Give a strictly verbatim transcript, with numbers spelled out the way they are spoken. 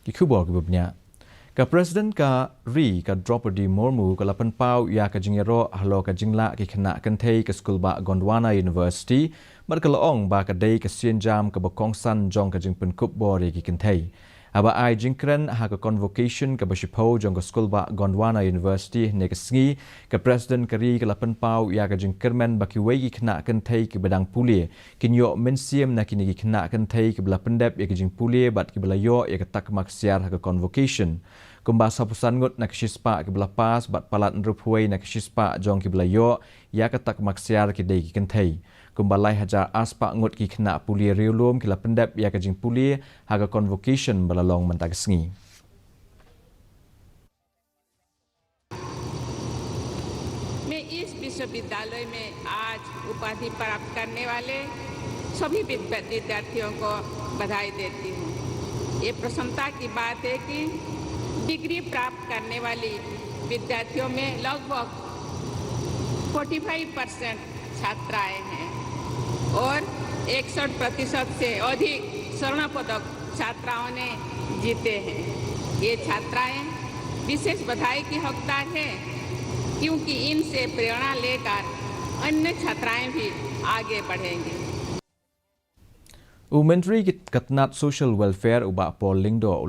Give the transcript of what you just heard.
Ki khubor kiba bniah. Ka President ka ri ka Droupadi Murmu ka la pynpaw ïa ka jingïaroh halor ka jinglah ki khynnah kynthei ka skul bah Gondwana University, bad ka la ong ba ka dei ka sienjam kaba kongsan jong ka jingpynkup bor ïa ki kynthei. Haba ai jingkren ha ka convocation kaba shiphew jong ka skul bah Gondwana University hynne ka sngi, ka President ka ri ka la pynpaw ïa ka jingkyrmen ba kiwei ki khynnah kynthei kiba dang pule kin ïoh mynsiem na kine ki khynnah kynthei kiba la pyndep ïa ka jingpule bad kiba la ïoh ïa ka takma ksiar ha ka convocation. Kumba sawphew san ngut na ka shispah kiba la pass bad palat hynriewphew wei na ka shispah jong kiba la ïoh ïa ka takma ksiar ki dei ki kynthei. Kumba lai hajar arspah ngut ki khynnah pule riewlum ki la pyndep ïa ka jingpule ha ka convocation ba la long mynta ka sngi. मैं इस विश्वविद्यालय में आज उपाधि प्राप्त करने वाले सभी विद्या-, विद्यार्थियों को बधाई देती हूँ। ये प्रसन्नता की बात है कि डिग्री प्राप्त करने वाली विद्यार्थियों में लगभग पैंतालीस परसेंट छात्राएं हैं और इकसठ प्रतिशत से अधिक स्वर्ण पदक छात्राओं ने जीते हैं। ये छात्राएं विशेष बधाई की हकदार हैं, क्योंकि इनसे प्रेरणा लेकर अन्य छात्राएं भी आगे बढ़ेंगी। U Myntri ki ka tnat Social Welfare u Bah Paul Lyngdoh u la